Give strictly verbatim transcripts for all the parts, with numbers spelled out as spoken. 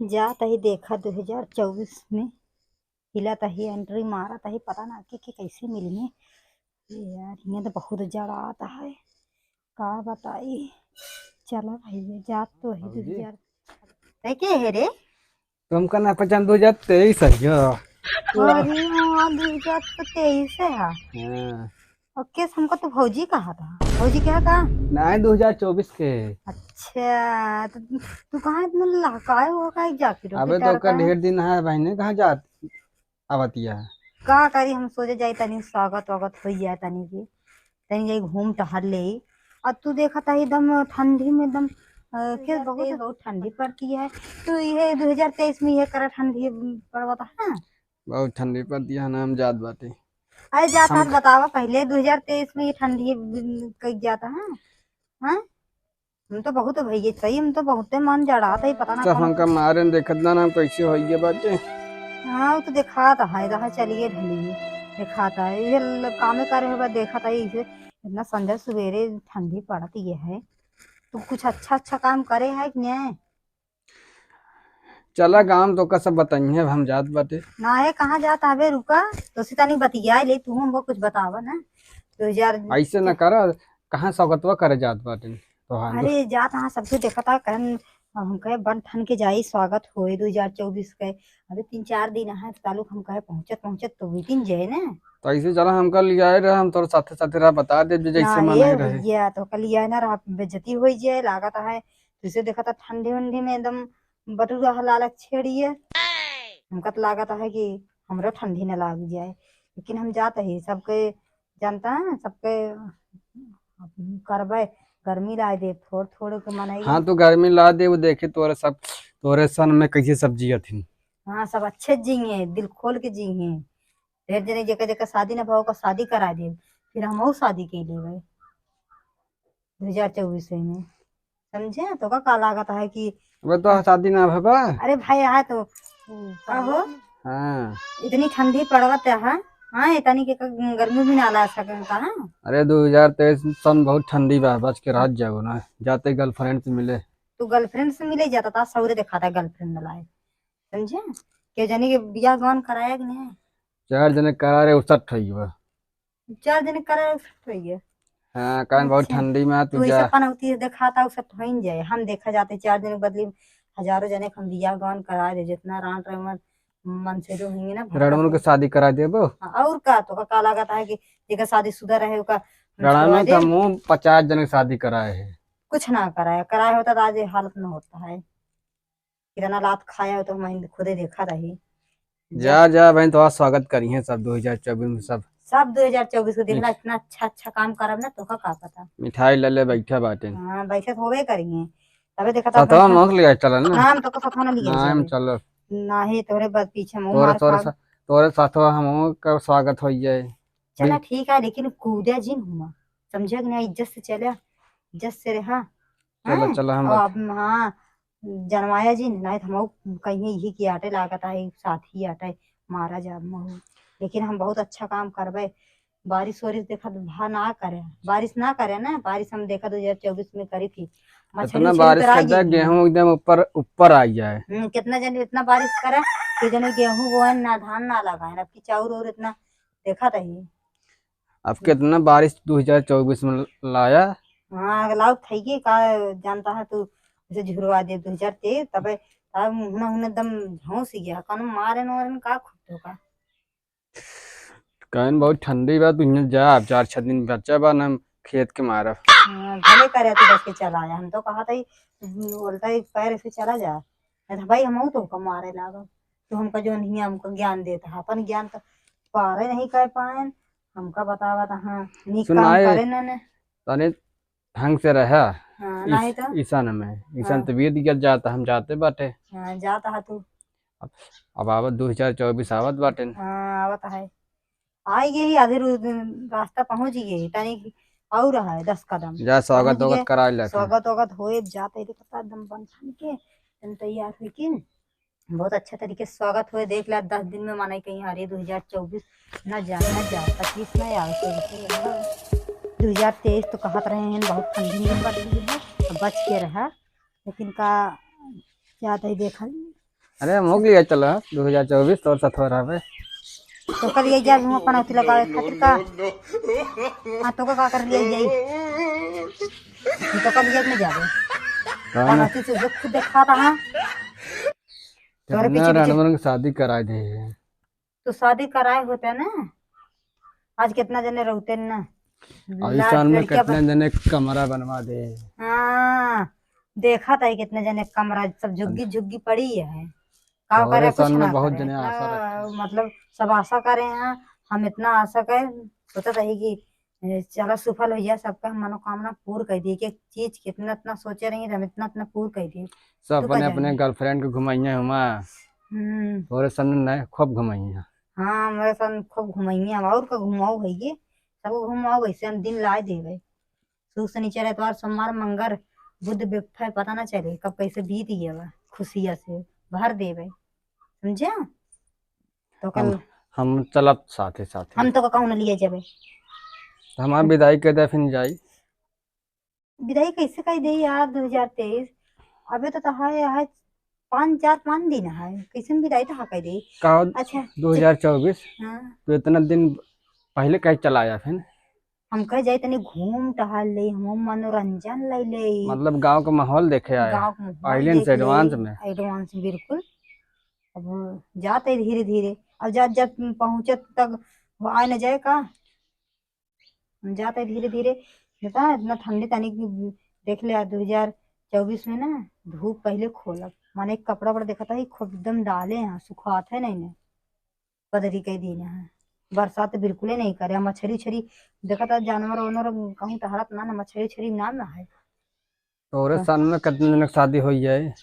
जात ही देखा दो हजार चउबीस में, हिलत ही, entry मारत ही, पता ना के, के कैसे मिली है। ये यार, हियाँ तो बहुत जड़ात है, का बताई। चला भाई, ये जात तो ही भौजी। दो हजार। तै के है रे? तुमका ना पहचान, दो हजार तेईस है यो। अरे हाँ, दो हजार तो तेईस है। हाँ। और केस हमको तो भौजी कहा था, भौजी क्या कहा? नहीं, दो हजार चउबीस के। अच्छा, तो तू कहाँ इतना लहकाए हो, काहे जाके रोके अबे तो का ढेर दिन है बहिने, कहाँ जात आवतिया? का करी, हम सोचे जाई तनी स्वागत वागत हो जाए तनी की, तनी जाई घूम टहल ले। और तू देखा था एकदम ठंडी में एकदम, अ, के बहुत, बहुत ठंडी पड़ती है। तो ये दो हजार तेईस में ये करा ठंडी पड़वा था, हाँ? बहुत ठंडी पड़ती है ना, हम जात बाटे। अरे जात हम हाथ बतावा पहले, दो हजार तेईस में ये ठंडी कई जाता है, हाँ? हम तो बहुत भैया सही, हम तो बहुते मन जड़ात है, पता ना सब कौन हमका मारे न देखत ना, हम कैसे होइए बाटे। हाँ, वो तो देखात है, रहा चलिए ढलिए, देखात है, ये ल-, कामे करे होगा, देखत है इसे, इतना संझा सुबेरे ठंडी पड़त ये है, तो कुछ अच्छा अच्छा काम करे है कि नहीं? चला गाँव तो का सब बताइए, अब हम जात बाटे। ना है, कहाँ जात हवे, रुका, तो सीता नहीं बतिया ले, तू हमको कुछ बतावा ना। दो हजार ऐसे ना करा, कहाँ स्वागतवा करे जात बाटे तोहार? अरे जात हाँ, सबके देखा था, कहन हम कहे बन ठन के जाई, स्वागत होए दो हजार चउबीस के। अबे तीन चार दिन है, तालुक हम कहे पहुँचत पहुँचत तो बीतिन जाए ना। तो ऐसे चला, हमका लियाए रहे, हम तोर साथे साथे रहा, बता दे जे जैसे ना, मन ये है रहे। भैया, तो कल लियाए ना रहा, बेइज्जती हो जाए, लागत है। तुझे देखा था ठंडी उंडी में एकदम बटुरा लालच छेड़िए। हमका तो लागत है कि हमरो ठंडी न लाग जाए, लेकिन हम जात ही, सबके जनता है, सबके करबे, गर्मी लाए दे, थोड़ थोड़ के मनाई। हाँ, तो गर्मी ला दे, वो देखे तोरे सब, तोरे सन में कैसे सब जियत हिन। हाँ, सब अच्छे जिए, दिल खोल के जिए। ढेर जने जेकर जेकर शादी न भा, ओकर शादी करा दे, फिर हमहू शादी के लेबे दो हजार चउबीस में। समझे? तो का, का लागत है कि अबे तो शादी ना भवा। अरे भाई, यहाँ तो का हो? हाँ। इतनी ठंडी पड़वत है, हाँ, इतनी के क-, गर्मी भी ना ला सकता, हाँ। अरे दो हजार तेईस सन बहुत ठंडी बा, बच के रह जाओ ना, जाते girlfriend से मिले। तू girlfriend से मिले जाता था, सौरे दिखाता girlfriend लाए, समझे? के जनी के बियाह गौन कराया कि नहीं? चार जने करा रहे, उसठ होई बा। चार जने करा रहे, उसठ होई है। हाँ, कान बहुत अच्छा। ठंडी में तू तू जा। ऐसे पनौती से देखाता, उसठ होइन जाए। हम देखा जाते चार जने के बदली हजारों जने के हम बियाह गौन करा दे, जितना रान रहे मन, मन से जो होंगे ना, भटक रणवन के जाए। शादी करा देबो। हाँ, और का, तो का, का लागत है कि जेकर शादीशुदा रहे, ओका हम रणवन छोड़वा का देब? मुँह पचास जने के शादी कराए है। कुछ ना कराए, कराए होता तो आज ये हालत न होता है। कितना लात खाया हो तो हम खुदे देखा रही। जा, जा बहन, तोहार स्वागत करिहे सब दो हजार चउबीस में सब। सब दो हजार चउबीस को देखला, मिठ- इतना अच्छा, अच्छा काम करब ना, तोका का पता। मिठाई ले ले बैठा बाटे। हाँ, बैठे तो होबे करिहे। तबे देखा था सतवा अपना मौक लिया चला ना। नाम तो सतवा ना लिया ना, हम जावे। चलो। नाही, तोरे बस पीछे मुँह तोरे, मार तोरे खाब। सा-, तोरे साथवा हम का स्वागत हो जाए। चला भी- ठीक है, लेकिन कूदे जिन हुआ, समझे कि नहीं? इज्जत से चला, इज्जत से रहा। चलो, हैं? चलो, हम और बात- अब, हाँ, जनवाया जिन, नाहीं तो हम कहीं यही की आटे लागत है, साथ ही आटे मारा जाब महू। लेकिन हम बहुत अच्छा काम करबे। बारिश वारिश देखा तो भा ना करे, बारिश ना करे ना, बारिश हम देखा दो हजार चउबीस में करी थी। मछली इतना उछली बारिश उतरा कर दे, गई थी। गेहूं एकदम ऊपर, ऊपर आ जाए। हम्म, कितना जन इतना बारिश करे कि जने गेहूं बोए ना, धान ना लगाए, अब की चाउर और इतना देखा तो ही। अब कितना बारिश दो हजार चउबीस में लाया? हाँ, अगला उठाइए का जानता है तू, जैसे झुरवा दे दो हजार तेईस, तबे, तब हुना, हुना एकदम झोंस गया, कौनो मारे न वारे न का खुद का। कहन बहुत ठंडी बा, तू हियां जा, अब चार छह दिन बच्चा बा ना, खेत के मारब। हाँ, भले करे तू बस के चला आया, हम तो कहा था, बोलता है पैर से चला जा, नहीं तो भाई हम तो का मारे लागब। तू हमका जो नहीं हमको ज्ञान देता है, अपन ज्ञान तो पारे नहीं कर पाए, हमका बतावा था, हाँ, नीक सुन काम आए, करे ना ने। तने ढंग से रहा। हाँ, इस-, नहीं तो। ईसन में, ईसन हाँ। तो बीत गया, जाता हम जाते बाटे। हाँ, जाता है तू। अब, अब आवत दो हजार चउबीस आवत बाटे। हाँ, आवत है। आई गई, आधे रो-, रास्ता पहुँच गई, तनी और है दस कदम। जा, स्वागत पहुँच वागत गए। करा ले। स्वागत वागत होए, जाते ही पता एकदम बन ठन के, एकदम तैयार होके। बहुत अच्छा तरीके से स्वागत होए। देख ला, दस दिन में माने कहीं, अरे, दो हजार चउबीस ना जा, ना जा, पच्चीस ना आवे, चउबीस ना आवे। दो हजार तेईस तो कहत रहे हैं, बहुत ठंडी में पड़ रही है, तो बच के रहा। लेकिन का, क्या तो ही देखा, अरे, मोग लिया चला, दो हजार चउबीस तोर सथवा रहबे। तो कल ये जा मुँह पनौती लगावे खातिर का? हाँ, तो का कर लिया जाई? हम तो कल ये में जाबे। कहाँ? पनौती से जो खुद देखा था, हाँ। तोरे कितना पीछे पीछे। रानवन के शादी कराए दे। तो शादी कराए होते ना, आज कितना जने रहते ना। और इस लाख साल में लड़कियां कितना बन- जने कमरा बनवा दे। हाँ, देखा था कितने जने कमरा सब झुग्गी झुग्गी पड़ी है। का और करे, इस साल कुछ में ना बहुत करे। जने आशा हाँ, रखे। मतलब सब आशा करे हैं, हम इतना आशा करे, सोचत रही कि ए, चला सुफल हो जाए, सबका मनोकामना पूर कर दिए। कि एक चीज कितना इतना सोचे रही, हम इतना इतना पूर कर दिए। सब तू अपने का अपने जाने? Girlfriend के घुमाइए हुआ। हम्म। तोरे सामने नहीं, खूब घुमाइए। हाँ, हमारे साथ खूब घुमाइए, हम और का घुमाओ है ये, सबको घुमाओ, वैसे हम दिन लाए देवे। शुक, शनिचर, एतवार, सोमवार, मंगर, बुध, बिफे, पता ना चले कब कैसे बीत गया बा, खुशिया से भर देवे, समझे? तो कल हम, हम चलब साथे साथे। हम तो कहूँ न लिए जाबे। तो हमार विदाई कर दे, फिर जाई। विदाई कैसे कर दे यार, दो हजार तेईस? अबे तो तहार है पाँच, चार पाँच दिन है, कैसे विदाई तो हाँ कर दे। का अच्छा, दो हजार चउबीस? हाँ। तो इतना दिन पहले कहीं चला आया फिर? हम कह जाए तनी घूम टहल ले, हम मनोरंजन ले ले। मतलब गाँव का माहौल देखे आया। गाँव का माहौल पहले देख से ले, advance में। Advance बिल्कुल। अब जाते धीरे धीरे, अब जा, जब पहुँचत तक वो आए न जाए का? हम जाते धीरे धीरे। बेटा, इतना ठंडी तनी की देख ले, दो हजार चउबीस में ना धूप पहले खोलब, माने कपड़ा वपड़ा देखा था, खूब एकदम डाले हैं, सुखात है नहीं ने, बदरी कह दी ना है, बरसात तो बिल्कुल ही नहीं करे। मछरी उछरी देखा था, जानवर वानवर कहूँ टहरत ना, ना मछरी उछरी ना ना है। तोरे हाँ। साल में कितने जनक शादी हो जाए?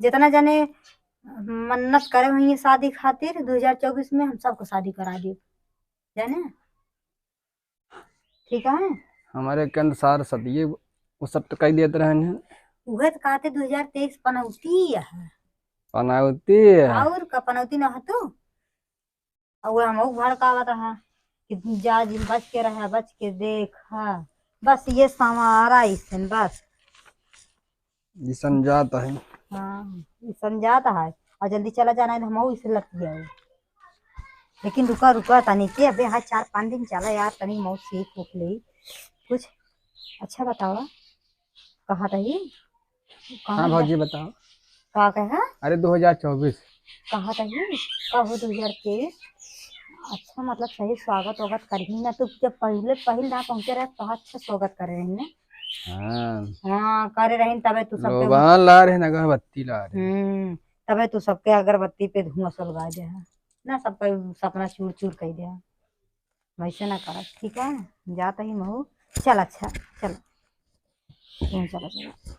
जितना जने मन्नत करे हुई शादी खातिर, दो हजार चउबीस में हम सबको शादी करा देब, जाने? ठीक है? हमारे के अनुसार सदिये वो सब तो कह देते रहन हैं। उहे तो कहते दो हजार तेईस पनौती है। पनौती है? और का पनौती ना हो तू? और हम भड़कावत रहा कि जा जिन बच के रहा, बच के देख, हाँ। बस ये संवारा इसन बस। इसन जात है। हाँ, इसन जात है। और जल्दी चला जाना है, हम इसे लग गया है। लेकिन रुका, रुका तनी के, अबे हाँ, चार पाँच दिन चला यार, तनी मौत सीख उख ले कुछ। अच्छा बतावा, कहाँ रही? कहाँ हाँ गया? भौजी बताओ। का कहा? अरे दो हजार चउबीस। कहा था ये? का हो दो हजार तेईस? अच्छा, मतलब सही स्वागत वागत करही ना। तू जब पहले, पहिल ना पहुँचे रहे, तो अच्छा स्वागत करे रही ना। हाँ। हाँ, करे रही, तबे तू सबके लोबान ला रहे ना, अगरबत्ती ला रहे। हम्म, तबे तू सबके अगरबत्ती पे धुआं सुलगा दे है ना, सबका सपना चूर चूर कर दे है। वैसे ना करब, ठीक है? जात ही महू। चल, अच्छा, चल। तुम चलो, चलो।